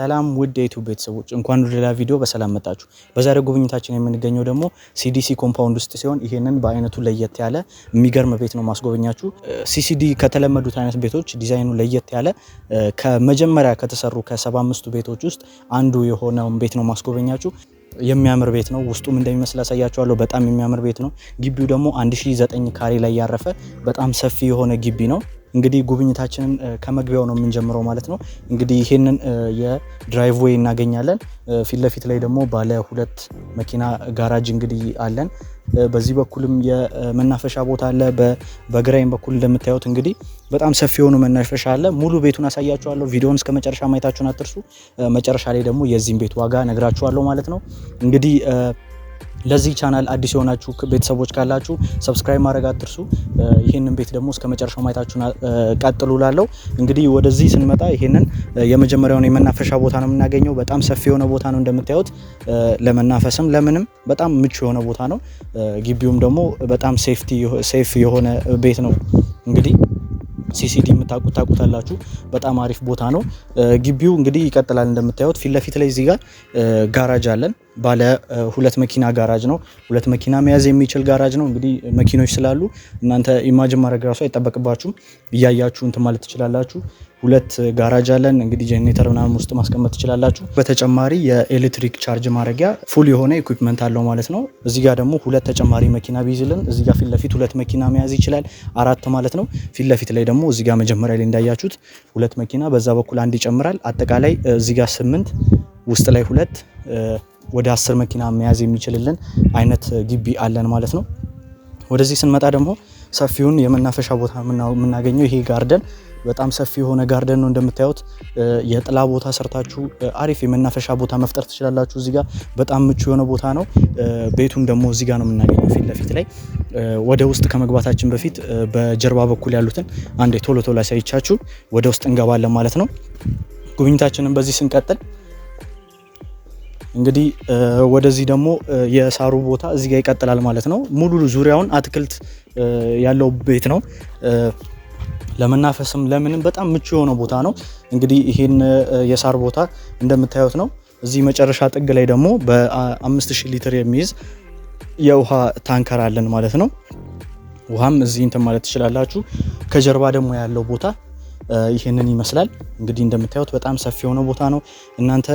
ሰላም ውድ የ YouTube ቤተሰቦች፣ እንኳን ወደ ሌላ ቪዲዮ በሰላም መጣችሁ። በዛሬው ጉብኝታችን የምንገኘው ደግሞ CDC compound ውስጥ ሲሆን ይሄንን በአይነቱ ለየት ያለ የሚገርም ቤት ነው ማስጎበኛችሁ። CCD ከተለመዱት አይነት ቤቶች ዲዛይኑ ለየት ያለ፣ ከመጀመሪያ ከተሰሩ ከ75ቱ ቤቶች ውስጥ አንዱ የሆነውን ቤት ነው ማስጎበኛችሁ። የሚያምር ቤት ነው። ውስጡም እንደሚመስል አሳያችኋለሁ። በጣም የሚያምር ቤት ነው። ግቢው ደግሞ 1009 ካሬ ላይ ያረፈ በጣም ሰፊ የሆነ ግቢ ነው። እንግዲህ ጉብኝታችንን ከመግቢያው ነው የምንጀምረው ማለት ነው። እንግዲህ ይሄንን የ driveway እናገኛለን። ፊት ለፊት ላይ ደግሞ ባለ ሁለት መኪና ጋራጅ እንግዲህ አለን። በዚህ በኩልም የመናፈሻ ቦታ አለ። በግራይም በኩል እንደምታዩት እንግዲህ በጣም ሰፊ የሆኑ መናፈሻ አለ። ሙሉ ቤቱን አሳያችኋለሁ። ቪዲዮውን እስከ መጨረሻ ማየታችሁን አትርሱ። መጨረሻ ላይ ደግሞ የዚህን ቤት ዋጋ ነግራችኋለሁ ማለት ነው። እንግዲህ ለዚህ ቻናል አዲስ የሆናችሁ ቤተሰቦች ካላችሁ subscribe ማድረግ አትርሱ። ይህንን ቤት ደግሞ እስከ መጨረሻው ማየታችሁን ቀጥሉ ላለው። እንግዲህ ወደዚህ ስንመጣ ይህንን የመጀመሪያውን የመናፈሻ ቦታ ነው የምናገኘው። በጣም ሰፊ የሆነ ቦታ ነው እንደምታዩት፣ ለመናፈስም ለምንም በጣም ምቹ የሆነ ቦታ ነው። ግቢውም ደግሞ በጣም safety safe የሆነ ቤት ነው። እንግዲህ CCD የምታውቁት ታውቁታላችሁ። በጣም አሪፍ ቦታ ነው። ግቢው እንግዲህ ይቀጥላል እንደምታዩት። ፊት ለፊት ላይ እዚህ ጋር ጋራጅ አለን። ባለ ሁለት መኪና ጋራጅ ነው። ሁለት መኪና መያዝ የሚችል ጋራጅ ነው። እንግዲህ መኪኖች ስላሉ እናንተ imagine ማድረግ ራሱ አይጠበቅባችሁም። እያያችሁ እንትን ማለት ትችላላችሁ። ሁለት ጋራጅ አለን። እንግዲህ ጄኔሬተር ምናምን ውስጥ ማስቀመጥ ትችላላችሁ። በተጨማሪ የኤሌክትሪክ charge ማድረጊያ full የሆነ equipment አለው ማለት ነው። እዚህ ጋር ደግሞ ሁለት ተጨማሪ መኪና ቢይዝልን እዚህ ጋር ፊት ለፊት ሁለት መኪና መያዝ ይችላል፣ አራት ማለት ነው። ፊት ለፊት ላይ ደግሞ እዚህ ጋር መጀመሪያ ላይ እንዳያችሁት ሁለት መኪና፣ በዛ በኩል አንድ ይጨምራል። አጠቃላይ እዚህ ጋር ስምንት፣ ውስጥ ላይ ሁለት፣ ወደ 10 መኪና መያዝ የሚችልልን አይነት ግቢ አለን ማለት ነው። ወደዚህ ስንመጣ ደግሞ ሰፊውን የመናፈሻ ቦታ የምናገኘው ይሄ garden በጣም ሰፊ የሆነ garden ነው። እንደምታዩት የጥላ ቦታ ሰርታችሁ አሪፍ የመናፈሻ ቦታ መፍጠር ትችላላችሁ። እዚህ ጋር በጣም ምቹ የሆነ ቦታ ነው። ቤቱን ደግሞ እዚህ ጋር ነው የምናገኘው ፊት ለፊት ላይ። ወደ ውስጥ ከመግባታችን በፊት በጀርባ በኩል ያሉትን አንዴ ቶሎ ቶሎ አሳይቻችሁ ወደ ውስጥ እንገባለን ማለት ነው። ጉብኝታችንን በዚህ ስንቀጥል እንግዲህ ወደዚህ ደግሞ የሳሩ ቦታ እዚህ ጋር ይቀጥላል ማለት ነው። ሙሉ ዙሪያውን አትክልት ያለው ቤት ነው። ለመናፈስም ለምንም በጣም ምቹ የሆነ ቦታ ነው። እንግዲህ ይሄን የሳር ቦታ እንደምታዩት ነው። እዚህ መጨረሻ ጥግ ላይ ደግሞ በ5000 ሊትር የሚይዝ የውሃ tanker አለን ማለት ነው። ውሃም እዚህ እንትን ማለት ትችላላችሁ። ከጀርባ ደግሞ ያለው ቦታ ይህንን ይመስላል። እንግዲህ እንደምታዩት በጣም ሰፊ የሆነ ቦታ ነው። እናንተ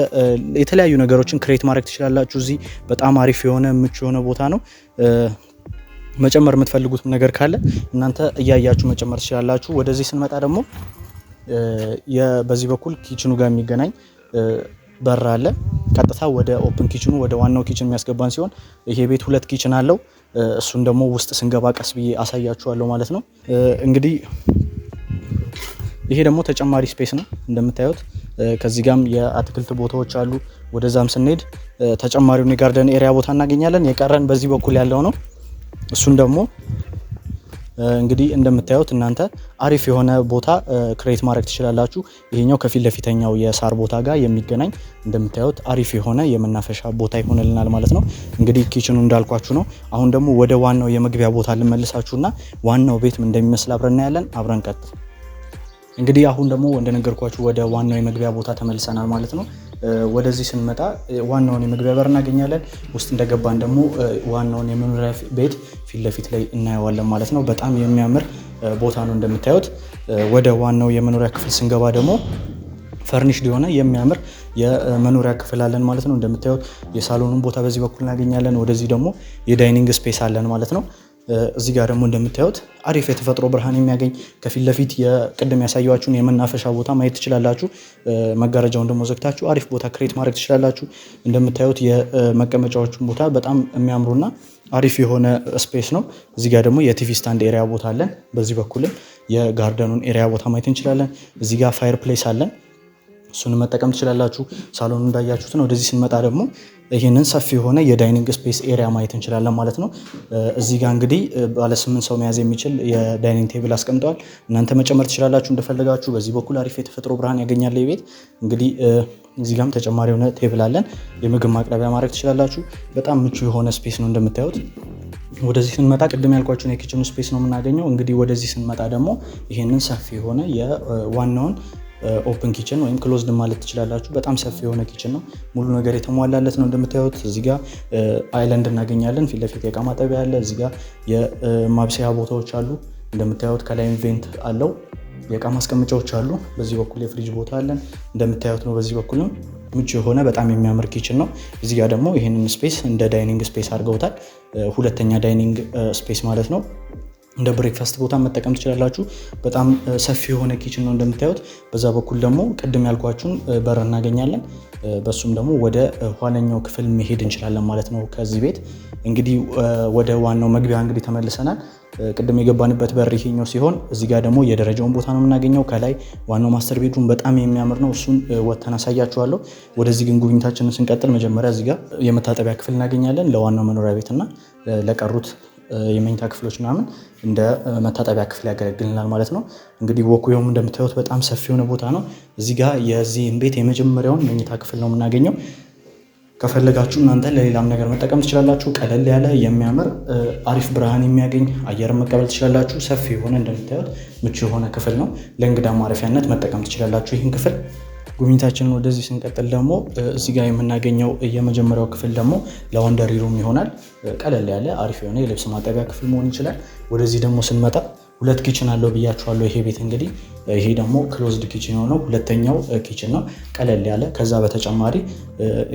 የተለያዩ ነገሮችን create ማድረግ ትችላላችሁ። እዚህ በጣም አሪፍ የሆነ ምቹ የሆነ ቦታ ነው። መጨመር የምትፈልጉት ነገር ካለ እናንተ እያያችሁ መጨመር ትችላላችሁ። ወደዚህ ስንመጣ ደግሞ በዚህ በኩል kitchen ኑ ጋር የሚገናኝ በር አለ። ቀጥታ ወደ open kitchen ኑ፣ ወደ ዋናው kitchen የሚያስገባን ሲሆን ይሄ ቤት ሁለት kitchen አለው። እሱን ደግሞ ውስጥ ስንገባ ቀስ ብዬ አሳያችኋለሁ ማለት ነው። እንግዲህ ይሄ ደግሞ ተጨማሪ space ነው እንደምታዩት። ከዚህ ጋም የአትክልት ቦታዎች አሉ። ወደዛም ስንሄድ ተጨማሪውን የ garden area ቦታ እናገኛለን። የቀረን በዚህ በኩል ያለው ነው። እሱን ደግሞ እንግዲህ እንደምታዩት እናንተ አሪፍ የሆነ ቦታ create ማድረግ ትችላላችሁ። ይሄኛው ከፊት ለፊተኛው የሳር ቦታ ጋር የሚገናኝ እንደምታዩት አሪፍ የሆነ የመናፈሻ ቦታ ይሆንልናል ማለት ነው። እንግዲህ kitchen ኑ እንዳልኳችሁ ነው። አሁን ደግሞ ወደ ዋናው የመግቢያ ቦታ ልመልሳችሁና ዋናው ቤት ምን እንደሚመስል አብረን እናያለን። አብረን ቀጥል። እንግዲህ አሁን ደግሞ እንደነገርኳችሁ ወደ ዋናው የመግቢያ ቦታ ተመልሰናል ማለት ነው። ወደዚህ ስንመጣ ዋናውን የመግቢያ በር እናገኛለን። ውስጥ እንደገባን ደግሞ ዋናውን የመኖሪያ ቤት ፊት ለፊት ላይ እናየዋለን ማለት ነው። በጣም የሚያምር ቦታ ነው እንደምታዩት። ወደ ዋናው የመኖሪያ ክፍል ስንገባ ደግሞ furnished የሆነ የሚያምር የመኖሪያ ክፍል አለን ማለት ነው። እንደምታዩት የሳሎኑን ቦታ በዚህ በኩል እናገኛለን። ወደዚህ ደግሞ የ dining space አለን ማለት ነው። እዚህ ጋር ደግሞ እንደምታዩት አሪፍ የተፈጥሮ ብርሃን የሚያገኝ፣ ከፊት ለፊት የቅድም ያሳየኋችሁን የመናፈሻ ቦታ ማየት ትችላላችሁ። መጋረጃውን ደግሞ ዘግታችሁ አሪፍ ቦታ create ማድረግ ትችላላችሁ። እንደምታዩት የመቀመጫዎቹን ቦታ በጣም የሚያምሩና አሪፍ የሆነ space ነው። እዚህ ጋር ደግሞ የ TV stand area ቦታ አለን። በዚህ በኩልም የ garden ኑን area ቦታ ማየት እንችላለን። እዚህ ጋር fireplace አለን። እሱን መጠቀም ትችላላችሁ። ሳሎኑ እንዳያችሁት ነው። ወደዚህ ስንመጣ ደግሞ ይህንን ሰፊ የሆነ የ dining space area ማየት እንችላለን ማለት ነው። እዚህ ጋር እንግዲህ ባለ ስምንት ሰው መያዝ የሚችል የ dining table አስቀምጠዋል። እናንተ መጨመር ትችላላችሁ እንደፈለጋችሁ። በዚህ በኩል አሪፍ የተፈጥሮ ብርሃን ያገኛል ቤት። እንግዲህ እዚህ ጋርም ተጨማሪ የሆነ table አለን። የምግብ ማቅረቢያ ማድረግ ትችላላችሁ። በጣም ምቹ የሆነ space ነው እንደምታዩት። ወደዚህ ስንመጣ ቅድም ያልኳችሁን የ kitchen ኑ space ነው የምናገኘው። እንግዲህ ወደዚህ ስንመጣ ደግሞ ይህንን ሰፊ የሆነ የዋናውን open kitchen ወይም closed ማለት ትችላላችሁ። በጣም ሰፊ የሆነ kitchen ነው። ሙሉ ነገር የተሟላለት ነው። እንደምታዩት እዚህ ጋር island እናገኛለን። ፊት ለፊት የእቃ ማጠቢያ አለ። እዚህ ጋር የማብሰያ ቦታዎች አሉ። እንደምታዩት ከላይም vent አለው። የእቃ ማስቀመጫዎች አሉ። በዚህ በኩል የፍሪጅ ቦታ አለን። እንደምታዩት ነው። በዚህ በኩልም ምቹ የሆነ በጣም የሚያምር kitchen ነው። እዚህ ጋር ደግሞ ይህንን space እንደ dining space አድርገውታል። ሁለተኛ dining space ማለት ነው። እንደ breakfast ቦታ መጠቀም ትችላላችሁ። በጣም ሰፊ የሆነ kitchen ነው እንደምታዩት። በዛ በኩል ደግሞ ቅድም ያልኳችሁን በር እናገኛለን። በሱም ደግሞ ወደ ኋለኛው ክፍል መሄድ እንችላለን ማለት ነው። ከዚህ ቤት እንግዲህ ወደ ዋናው መግቢያ እንግዲህ ተመልሰናል። ቅድም የገባንበት በር ይሄኛው ሲሆን እዚህ ጋር ደግሞ የደረጃውን ቦታ ነው የምናገኘው። ከላይ ዋናው master bedroom በጣም የሚያምር ነው። እሱን ወጥተን አሳያችኋለሁ። ወደዚህ ግን ጉብኝታችንን ስንቀጥል መጀመሪያ እዚህ ጋር የመታጠቢያ ክፍል እናገኛለን። ለዋናው መኖሪያ ቤት እና ለቀሩት የመኝታ ክፍሎች ምናምን እንደ መታጠቢያ ክፍል ያገለግልናል ማለት ነው። እንግዲህ walkway ውም እንደምታዩት በጣም ሰፊ የሆነ ቦታ ነው። እዚህ ጋር የዚህን ቤት የመጀመሪያውን መኝታ ክፍል ነው የምናገኘው። ከፈለጋችሁ እናንተ ለሌላም ነገር መጠቀም ትችላላችሁ። ቀለል ያለ የሚያምር አሪፍ ብርሃን የሚያገኝ አየር መቀበል ትችላላችሁ። ሰፊ የሆነ እንደምታዩት ምቹ የሆነ ክፍል ነው። ለእንግዳ ማረፊያነት መጠቀም ትችላላችሁ ይህን ክፍል። ጉብኝታችንን ወደዚህ ስንቀጥል ደግሞ እዚህ ጋር የምናገኘው የመጀመሪያው ክፍል ደግሞ laundry room ይሆናል። ቀለል ያለ አሪፍ የሆነ የልብስ ማጠቢያ ክፍል መሆን ይችላል። ወደዚህ ደግሞ ስንመጣ ሁለት kitchen አለው ብያችኋለሁ። ይሄ ቤት እንግዲህ ይሄ ደግሞ closed kitchen የሆነው ሁለተኛው kitchen ነው። ቀለል ያለ፣ ከዛ በተጨማሪ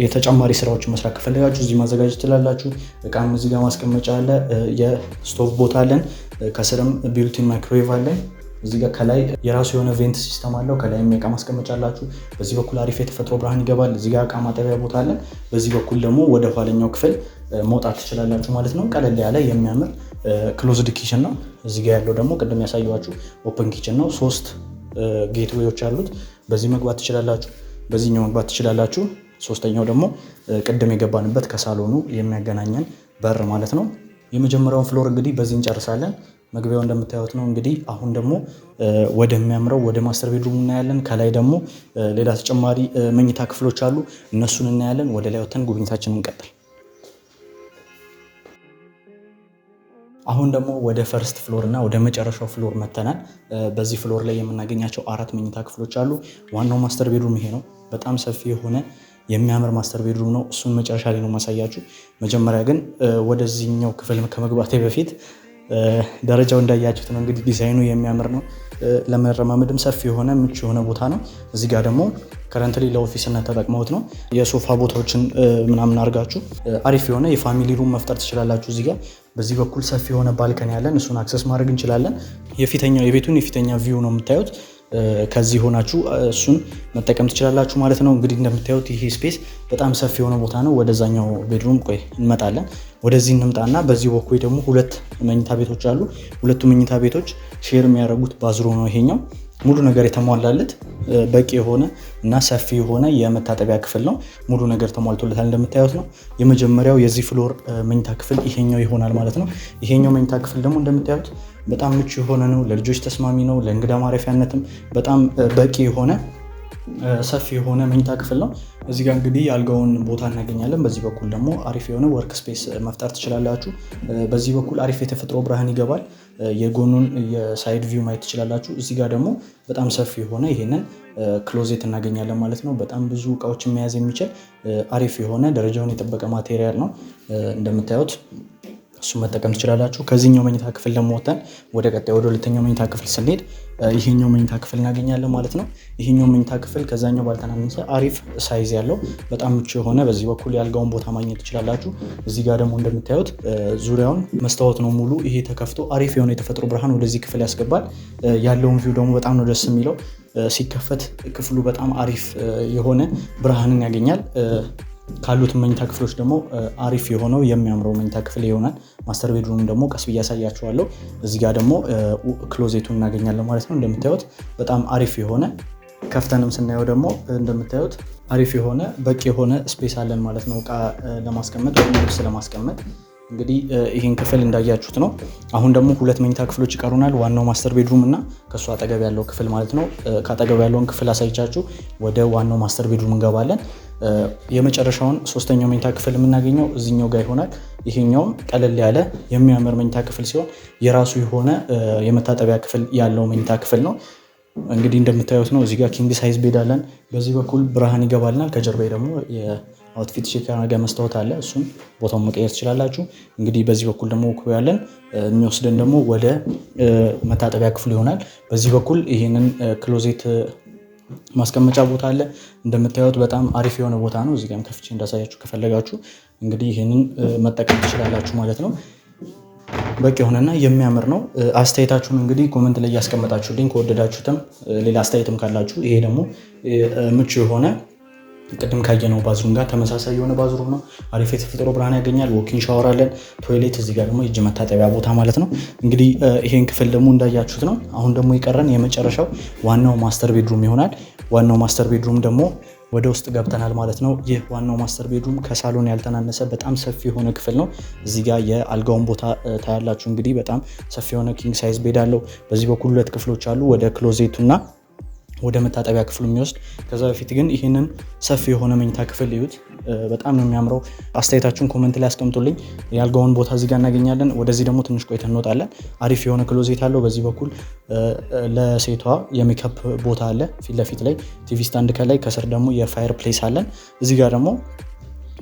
የተጨማሪ ስራዎችን መስራት ከፈለጋችሁ እዚህ ማዘጋጀት ትችላላችሁ። እቃም እዚህ ጋር ማስቀመጫ አለ። የስቶቭ ቦታ አለን። ከስርም built-in microwave አለን። እዚህ ጋር ከላይ የራሱ የሆነ vent system አለው። ከላይም የእቃ ማስቀመጫ አላችሁ። በዚህ በኩል አሪፍ የተፈጥሮ ብርሃን ይገባል። እዚህ ጋር እቃ ማጠቢያ ቦታ አለን። በዚህ በኩል ደግሞ ወደ ኋለኛው ክፍል መውጣት ትችላላችሁ ማለት ነው። ቀለል ያለ የሚያምር closed kitchen ነው። እዚህ ጋር ያለው ደግሞ ቅድም ያሳየኋችሁ open kitchen ነው። ሶስት gateway ዎች አሉት። በዚህ መግባት ትችላላችሁ፣ በዚህኛው መግባት ትችላላችሁ። ሶስተኛው ደግሞ ቅድም የገባንበት ከሳሎኑ የሚያገናኘን በር ማለት ነው። የመጀመሪያውን floor እንግዲህ በዚህ እንጨርሳለን። መግቢያው እንደምታዩት ነው። እንግዲህ አሁን ደግሞ ወደሚያምረው ወደ master bedroom እናያለን። ከላይ ደግሞ ሌላ ተጨማሪ መኝታ ክፍሎች አሉ፣ እነሱን እናያለን። ወደ ላይ ወጥተን ጉብኝታችንን እንቀጥል። አሁን ደግሞ ወደ first floor እና ወደ መጨረሻው floor መተናል። በዚህ floor ላይ የምናገኛቸው አራት መኝታ ክፍሎች አሉ። ዋናው master bedroom ይሄ ነው። በጣም ሰፊ የሆነ የሚያምር master bedroom ነው። እሱን መጨረሻ ላይ ነው ማሳያችሁ። መጀመሪያ ግን ወደዚህኛው ክፍል ከመግባቴ በፊት ደረጃው እንዳያችሁት ነው። እንግዲህ ዲዛይኑ የሚያምር ነው። ለመረማመድም ሰፊ የሆነ ምቹ የሆነ ቦታ ነው። እዚህ ጋር ደግሞ currently ለ office ነት ተጠቅመውት ነው። የሶፋ ቦታዎችን ምናምን አድርጋችሁ አሪፍ የሆነ የ family room መፍጠር ትችላላችሁ። እዚህ ጋር በዚህ በኩል ሰፊ የሆነ balcony ያለን፣ እሱን access ማድረግ እንችላለን። የፊተኛው የቤቱን የፊተኛ view ነው የምታዩት። ከዚህ ሆናችሁ እሱን መጠቀም ትችላላችሁ ማለት ነው። እንግዲህ እንደምታዩት ይሄ space በጣም ሰፊ የሆነ ቦታ ነው። ወደዛኛው bedroom ቆይ እንመጣለን። ወደዚህ እንምጣና በዚህ በኩል ደግሞ ሁለት መኝታ ቤቶች አሉ። ሁለቱ መኝታ ቤቶች share የሚያደርጉት bathroom ነው። ይሄኛው ሙሉ ነገር የተሟላለት በቂ የሆነ እና ሰፊ የሆነ የመታጠቢያ ክፍል ነው። ሙሉ ነገር ተሟልቶለታል እንደምታዩት ነው። የመጀመሪያው የዚህ floor መኝታ ክፍል ይሄኛው ይሆናል ማለት ነው። ይሄኛው መኝታ ክፍል ደግሞ እንደምታዩት በጣም ምቹ የሆነ ነው። ለልጆች ተስማሚ ነው። ለእንግዳ ማረፊያነትም በጣም በቂ የሆነ ሰፊ የሆነ መኝታ ክፍል ነው። እዚህ ጋር እንግዲህ የአልጋውን ቦታ እናገኛለን። በዚህ በኩል ደግሞ አሪፍ የሆነ work space መፍጠር ትችላላችሁ። በዚህ በኩል አሪፍ የተፈጥሮ ብርሃን ይገባል። የጎኑን የ side view ማየት ትችላላችሁ። እዚህ ጋር ደግሞ በጣም ሰፊ የሆነ ይሄንን closet እናገኛለን ማለት ነው። በጣም ብዙ እቃዎችን መያዝ የሚችል አሪፍ የሆነ ደረጃውን የጠበቀ material ነው እንደምታዩት፣ እሱ መጠቀም ትችላላችሁ። ከዚህኛው መኝታ ክፍል ደግሞ ወጥተን ወደ ቀጣይ ወደ ሁለተኛው መኝታ ክፍል ስንሄድ ይሄኛው መኝታ ክፍል እናገኛለን ማለት ነው። ይሄኛው መኝታ ክፍል ከዛኛው ባልተናነሰ አሪፍ size ያለው በጣም ምቹ የሆነ፣ በዚህ በኩል ያልጋውን ቦታ ማግኘት ትችላላችሁ። እዚህ ጋር ደግሞ እንደምታዩት ዙሪያውን መስታወት ነው ሙሉ። ይሄ ተከፍቶ አሪፍ የሆነ የተፈጥሮ ብርሃን ወደዚህ ክፍል ያስገባል። ያለውን view ደግሞ በጣም ነው ደስ የሚለው። ሲከፈት ክፍሉ በጣም አሪፍ የሆነ ብርሃንን ያገኛል። ካሉት መኝታ ክፍሎች ደግሞ አሪፍ የሆነው የሚያምረው መኝታ ክፍል ይሆናል። Master bedroom ደግሞ ቀስ ብዬ አሳያችኋለሁ። እዚህ ጋር ደግሞ closet ኡን እናገኛለን ማለት ነው። እንደምታዩት በጣም አሪፍ የሆነ፣ ከፍተንም ስናየው ደግሞ እንደምታዩት አሪፍ የሆነ በቂ የሆነ space አለን ማለት ነው፣ እቃ ለማስቀመጥ ወይም ልብስ ለማስቀመጥ። እንግዲህ ይህን ክፍል እንዳያችሁት ነው። አሁን ደግሞ ሁለት መኝታ ክፍሎች ይቀሩናል። ዋናው master bedroom እና ከእሱ አጠገብ ያለው ክፍል ማለት ነው። ከአጠገብ ያለውን ክፍል አሳይቻችሁ ወደ ዋናው master bedroom እንገባለን። የመጨረሻውን ሶስተኛው መኝታ ክፍል የምናገኘው እዚህኛው ጋር ይሆናል። ይሄኛውም ቀለል ያለ የሚያምር መኝታ ክፍል ሲሆን የራሱ የሆነ የመታጠቢያ ክፍል ያለው መኝታ ክፍል ነው። እንግዲህ እንደምታዩት ነው። እዚህ ጋር king size bed አለን። በዚህ በኩል ብርሃን ይገባልናል። ከጀርባዬ ደግሞ የ outfit check ማድረጊያ መስታወት አለ። እሱን ቦታውን መቀየር ትችላላችሁ። እንግዲህ በዚህ በኩል ደግሞ walkway አለን፣ የሚወስደን ደግሞ ወደ መታጠቢያ ክፍሉ ይሆናል። በዚህ በኩል ይሄንን closet ማስቀመጫ ቦታ አለ። እንደምታዩት በጣም አሪፍ የሆነ ቦታ ነው። እዚህ ጋርም ከፍቼ እንዳሳያችሁ ከፈለጋችሁ እንግዲህ ይሄንን መጠቀም ትችላላችሁ ማለት ነው። በቂ የሆነና የሚያምር ነው። አስተያየታችሁን እንግዲህ comment ላይ እያስቀመጣችሁልኝ፣ ከወደዳችሁትም ሌላ አስተያየትም ካላችሁ። ይሄ ደግሞ ምቹ የሆነ ቅድም ካየነው bathroom ጋር ተመሳሳይ የሆነ bathroom ነው። አሪፍ የተፈጥሮ ብርሃን ያገኛል። Walk-in shower አለን። Toilet፣ እዚህ ጋር ደግሞ የእጅ መታጠቢያ ቦታ ማለት ነው። እንግዲህ ይሄን ክፍል ደግሞ እንዳያችሁት ነው። አሁን ደግሞ የቀረን የመጨረሻው ዋናው master bedroom ይሆናል። ዋናው master bedroom ደግሞ ወደ ውስጥ ገብተናል ማለት ነው። ይህ ዋናው master bedroom ከሳሎን ያልተናነሰ በጣም ሰፊ የሆነ ክፍል ነው። እዚህ ጋር የአልጋውን ቦታ ታያላችሁ። እንግዲህ በጣም ሰፊ የሆነ king size bed አለው። በዚህ በኩል ሁለት ክፍሎች አሉ፣ ወደ closet ኡ እና ወደ መታጠቢያ ክፍሉ የሚወስድ። ከዛ በፊት ግን ይህንን ሰፊ የሆነ መኝታ ክፍል እዩት። በጣም ነው የሚያምረው። አስተያየታችሁን comment ላይ አስቀምጡልኝ። የአልጋውን ቦታ እዚህ ጋር እናገኛለን። ወደዚህ ደግሞ ትንሽ ቆይተን እንወጣለን። አሪፍ የሆነ closet አለው። በዚህ በኩል ለሴቷ የሜካፕ ቦታ አለ። ፊት ለፊት ላይ TV stand ከላይ፣ ከስር ደግሞ የ fireplace አለን። እዚህ ጋር ደግሞ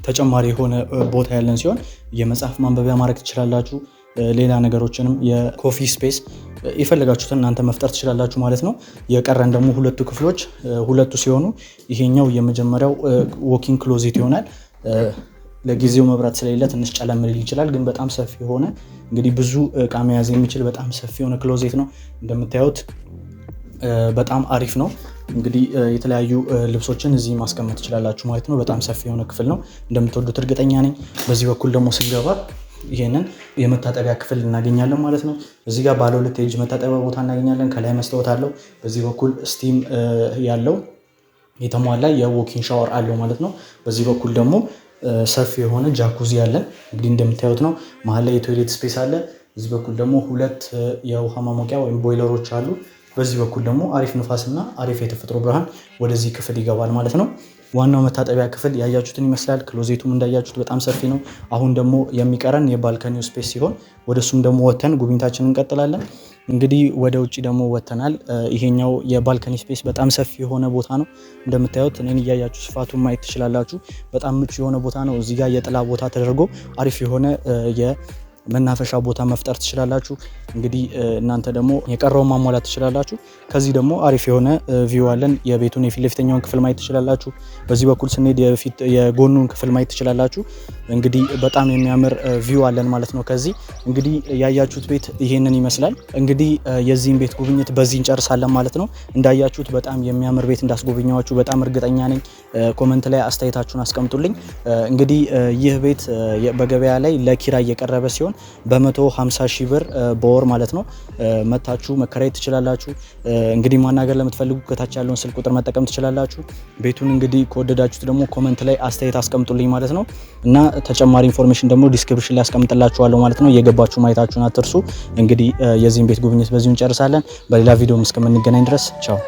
ተጨማሪ የሆነ ቦታ ያለን ሲሆን የመጽሐፍ ማንበቢያ ማድረግ ትችላላችሁ። ሌላ ነገሮችንም የ coffee space የፈለጋችሁትን እናንተ መፍጠር ትችላላችሁ ማለት ነው። የቀረን ደግሞ ሁለቱ ክፍሎች ሁለቱ ሲሆኑ ይሄኛው የመጀመሪያው walk-in closet ይሆናል። ለጊዜው መብራት ስለሌለ ትንሽ ጨለም ሊል ይችላል፣ ግን በጣም ሰፊ የሆነ፣ እንግዲህ ብዙ እቃ መያዝ የሚችል በጣም ሰፊ የሆነ closet ነው። እንደምታዩት በጣም አሪፍ ነው። እንግዲህ የተለያዩ ልብሶችን እዚህ ማስቀመጥ ትችላላችሁ ማለት ነው። በጣም ሰፊ የሆነ ክፍል ነው። እንደምትወዱት እርግጠኛ ነኝ። በዚህ በኩል ደግሞ ስንገባ ይሄንን የመታጠቢያ ክፍል እናገኛለን ማለት ነው። እዚህ ጋር ባለ ሁለት የእጅ መታጠቢያ ቦታ እናገኛለን። ከላይ መስታወት አለው። በዚህ በኩል steam ያለው የተሟላ የ walk-in shower አለው ማለት ነው። በዚህ በኩል ደግሞ ሰፊ የሆነ ጃኩዚ አለን። እንግዲህ እንደምታዩት ነው። መሀል ላይ የ toilet space አለ። እዚህ በኩል ደግሞ ሁለት የውሃ ማሞቂያ ወይም ቦይለሮች አሉ። በዚህ በኩል ደግሞ አሪፍ ንፋስና አሪፍ የተፈጥሮ ብርሃን ወደዚህ ክፍል ይገባል ማለት ነው። ዋናው መታጠቢያ ክፍል ያያችሁትን ይመስላል። Closet ኡም እንዳያችሁት በጣም ሰፊ ነው። አሁን ደግሞ የሚቀረን የ balcony ው space ሲሆን ወደ እሱም ደግሞ ወተን ጉብኝታችንን እንቀጥላለን። እንግዲህ ወደ ውጭ ደግሞ ወተናል። ይሄኛው የ balcony space በጣም ሰፊ የሆነ ቦታ ነው። እንደምታዩት እኔን እያያችሁ ስፋቱን ማየት ትችላላችሁ። በጣም ምቹ የሆነ ቦታ ነው። እዚህ ጋር የጥላ ቦታ ተደርጎ አሪፍ የሆነ የመናፈሻ ቦታ መፍጠር ትችላላችሁ። እንግዲህ እናንተ ደግሞ የቀረውን ማሟላት ትችላላችሁ። ከዚህ ደግሞ አሪፍ የሆነ view አለን። የቤቱን የፊት ለፊተኛውን ክፍል ማየት ትችላላችሁ። በዚህ በኩል ስንሄድ የፊት የጎኑን ክፍል ማየት ትችላላችሁ። እንግዲህ በጣም የሚያምር view አለን ማለት ነው። ከዚህ እንግዲህ ያያችሁት ቤት ይሄንን ይመስላል። እንግዲህ የዚህን ቤት ጉብኝት በዚህ እንጨርሳለን ማለት ነው። እንዳያችሁት በጣም የሚያምር ቤት እንዳስጎበኘኋችሁ በጣም እርግጠኛ ነኝ። Comment ላይ አስተያየታችሁን አስቀምጡልኝ። እንግዲህ ይህ ቤት በገበያ ላይ ለኪራይ የቀረበ ሲሆን በ150 ሺህ ብር በወር ማለት ነው መታችሁ መከራየት ትችላላችሁ። እንግዲህ ማናገር ለምትፈልጉ ከታች ያለውን ስልክ ቁጥር መጠቀም ትችላላችሁ። ቤቱን እንግዲህ ከወደዳችሁት ደግሞ comment ላይ አስተያየት አስቀምጡልኝ ማለት ነው፣ እና ተጨማሪ information ደግሞ description ላይ አስቀምጥላችኋለሁ ማለት ነው። እየገባችሁ ማየታችሁን አትርሱ። እንግዲህ የዚህን ቤት ጉብኝት በዚሁ እንጨርሳለን። በሌላ ቪዲዮም እስከምንገናኝ ድረስ ቻው።